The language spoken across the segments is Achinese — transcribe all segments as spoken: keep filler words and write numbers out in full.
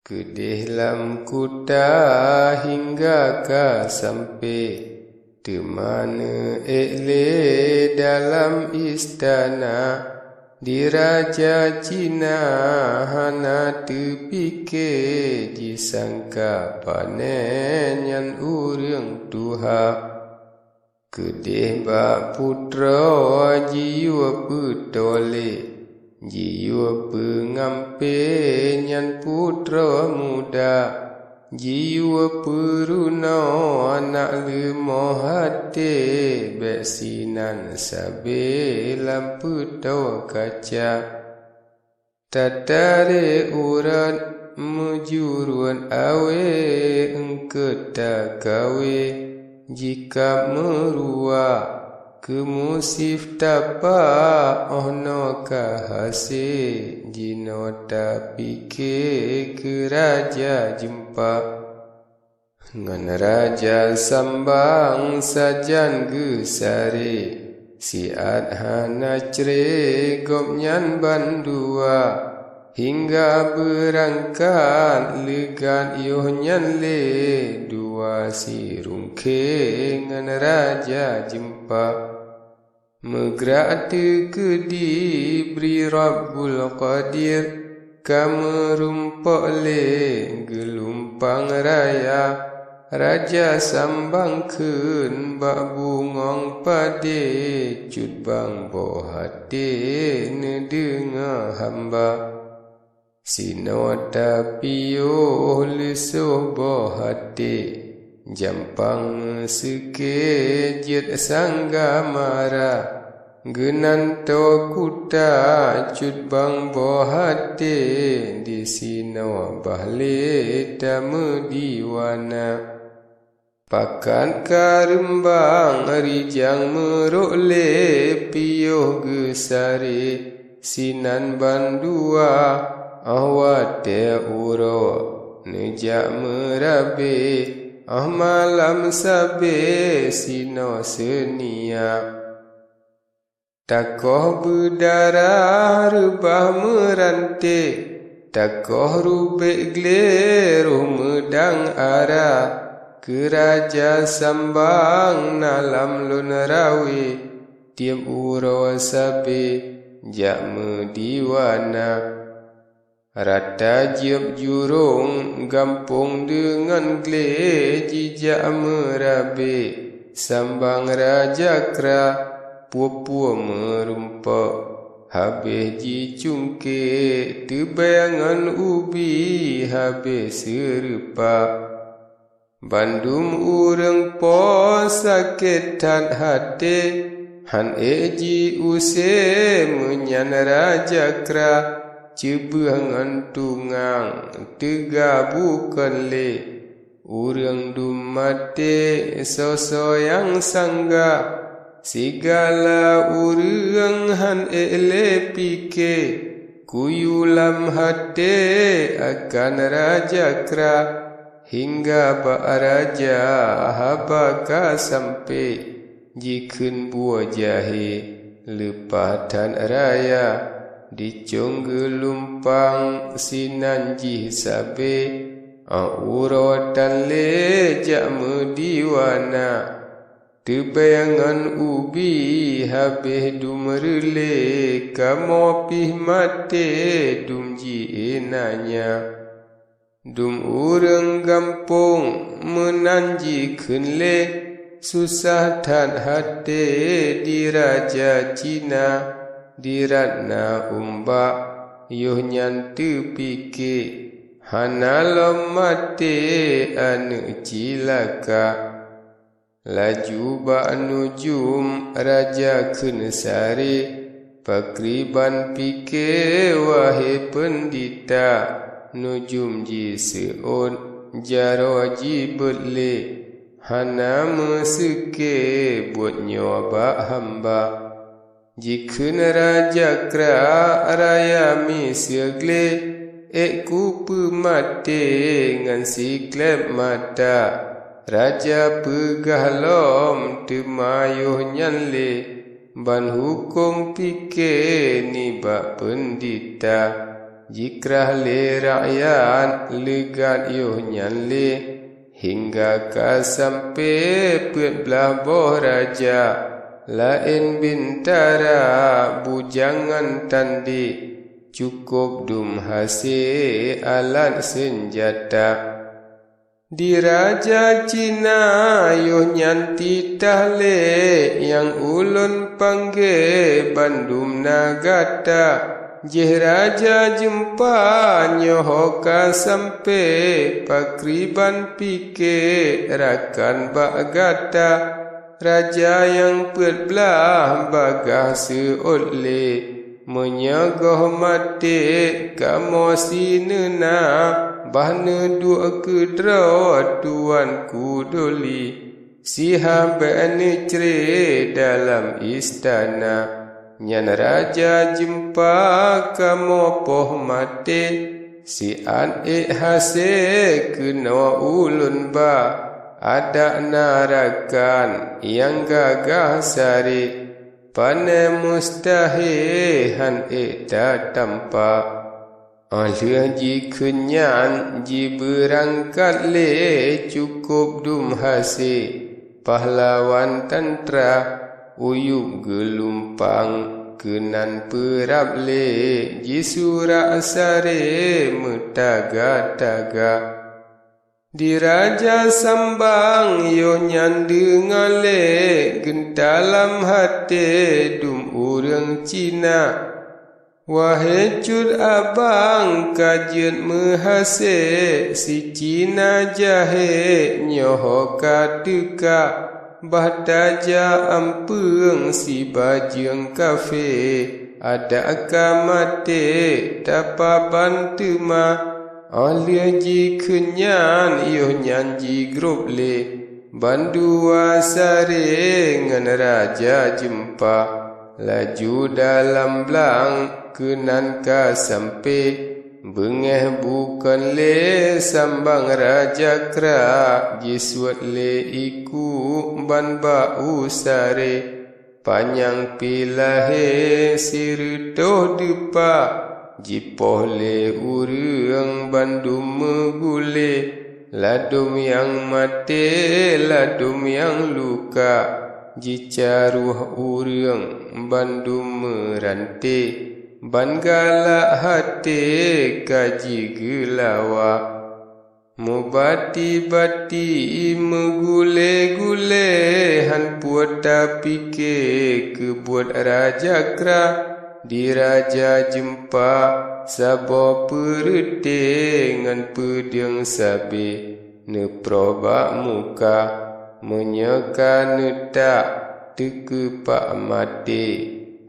Keudeh lam kuta hingga ka sampe, teuma neuék lé dalam istana. Di raja Cina hana teupike, jisangka pane nyan ureuëng tuha. Keudeh bak putroe jiyue peutole, jiyue peungampe nyan putroe muda, jiyue peurunoe anak leumoh até, bék sinan sabe lam peutoe kaca. Tatarek urat meujurot awe, eungkot takawe jikab meurua. Keumusif tapa, oh noe ka hase, jinoe tapike keu raja jeumpa. Ngon raja Sambang sajan geusare, siat hana cre gobnyan bandua. Hingga beurangkat leugat yoh nyan lé, dua sirungke ngon raja jeumpa. Meugrak teukeudi bri Rabbul Qadir, ka meurumpok lé geulumpang raya. Raja Sambang kheun bak bungong pade, cut bang boh até neudeungoe hamba. Sinoe tapiôh leusôh boh até, jampang meuseuke jeuet sangga mara. Geunan toe kuta cut bang boh até, disinoe bah lé tameudiwana. Pakat ka reumbang rijang meurok lé, piôh geusare sinan bandua. Óh watée uroe neujak meurabe, óh malam sabe sinoe seunia. Takoh beudarah reubah meurante, takoh rubek glé roh meudang ara. Keu raja Sambang na lam lôn rawe, tieb uroe sabe jak meudiwana. Rata jiôb jurông gampông deungon glé jijak meurabe, Sambang raja kra, peue-peue meurumpok habéh jicungke, teubée ngon ubi habéh seureupa. Bandum ureuëng po sakét that até, han ék jiuse meunyan raja kra, ceubeueh ngon tungang teuga bukon lé. Ureuëng dum maté soe-soe nyang sangga, sigala ureuëng han ék lé pike, kuyue lam até akan raja kra. Hingga bak raja haba ka sampe, jikheun buoh jahé leupah that raya, dicong geulumpang sinan jih sabe, óh uroe tan lé jak meudiwana. Teubée ngon ubi habéh dum reulée, kamoe pih maté dum jiénanya. Dum ureuëng gampông meunan jikheun lé, susah that até di raja Cina, di Ratna Umbak yoh nyan teupike, hana lom maté aneuëk cilaka. Laju bak nujum raja kheun sare, pakriban pike wahé peundita, nujum jiseuôt jaroe jibeuet lé, hana meuseuke buet nyoe bak hamba. Jikheun raja kra raya miseue glé, ék kupeumaté ngon sikleb mata. Raja peugah lom teuma yoh nyan lé, ban huköm pike nibak peundita. jikrah lé rakyat leugat yoh nyan lé, hingga ka sampoe peuet blaih boh raja, laén bintara, bujang ngon tandé, cukôp dum hase alat seunjata. Di raja Cina yoh nyan titah lé, nyang ulôn panggé bandum na gata. Jih raja jeumpa nyoe ho ka sampoe, pakriban pike rakan bak gata. Raja nyang peuet blaih bagaih seuôt lé, meunyoe goh maté kamoe sineuna, bah neuduek keudroe tuanku doli, sihabéh neucre dalam istana. Nyan raja jeumpa kamoe poh maté, siat ék hase keunoe ulôn ba, adak na rakan nyang gagah saré, pane mustahe han ék tatampa. Óh lheueh jikheun nyan jibeurangkat lé cukôp dum hase, pahlawan tantra, uyueb geulumpang keunan peurab lé, jisurak saré meutaga-taga. Di raja sambang yoh nyan deungoe lé, geuntalam haté dum ureuëng Cina. Wahé cut abang ka jeuet meuhase, si Cina jahé nyoe ho ka teuka, bah taja ampeueng si bajeueng kafé, adak ka maté tapaban teuma. Óh lheueh jikheun nyan yoh nyan jigrob lé, bandua saré ngon raja jeumpa. Laju dalam blang keunan ka sampoe, beungéh bukon lé sambang raja kra, jisuet lé iku ban bak u saré. Panyang pih lahé sireutôh deupa, jipoh lé ureuëng bandum meugulé, ladôm nyang maté, ladôm nyang luka, jicaroh ureuëng bandum meuranté, ban galak haté ka jigeulawa. Mubati-bati meugulé-gulé, han puet tapike keu buet raja kra. Di raja jeumpa saboh peureuté ngon peudeueng sabé neuproh bak muka. Meunyoe ka neutak teukeupak maté,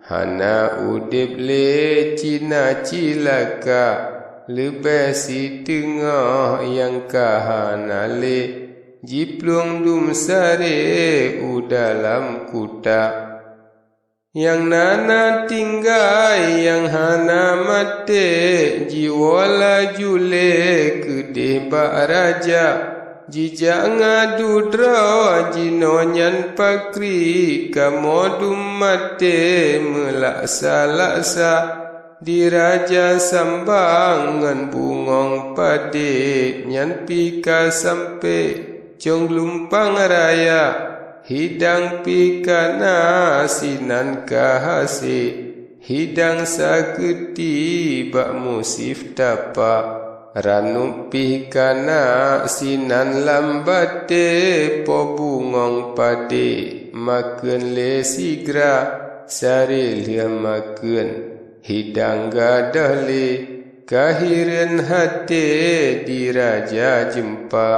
hana udeb lé Cina cilaka, leubeh siteungoh nyang ka hana lé, jiplueng dum saré u dalam kuta. Nyang na-na tinggai nyang hana maté, jiwoe laju lé keudeh bak raja. Jijak ngadu droe jinoe nyan pakri, kamoe dum maté meulaksa-laksa. Di raja sambang ngon bungöng padé, nyan pih ka sampoe cong lumpang raya. Hidang pih ka na sinan ka hase, hidang sakeuti bak musif tapa. Ranup pih ka na sinan lam batée, po bungöng padé makheun lé sigra, saré lheueh makheun hidang gadôh lé. Ka hireuen haté di raja jeumpa,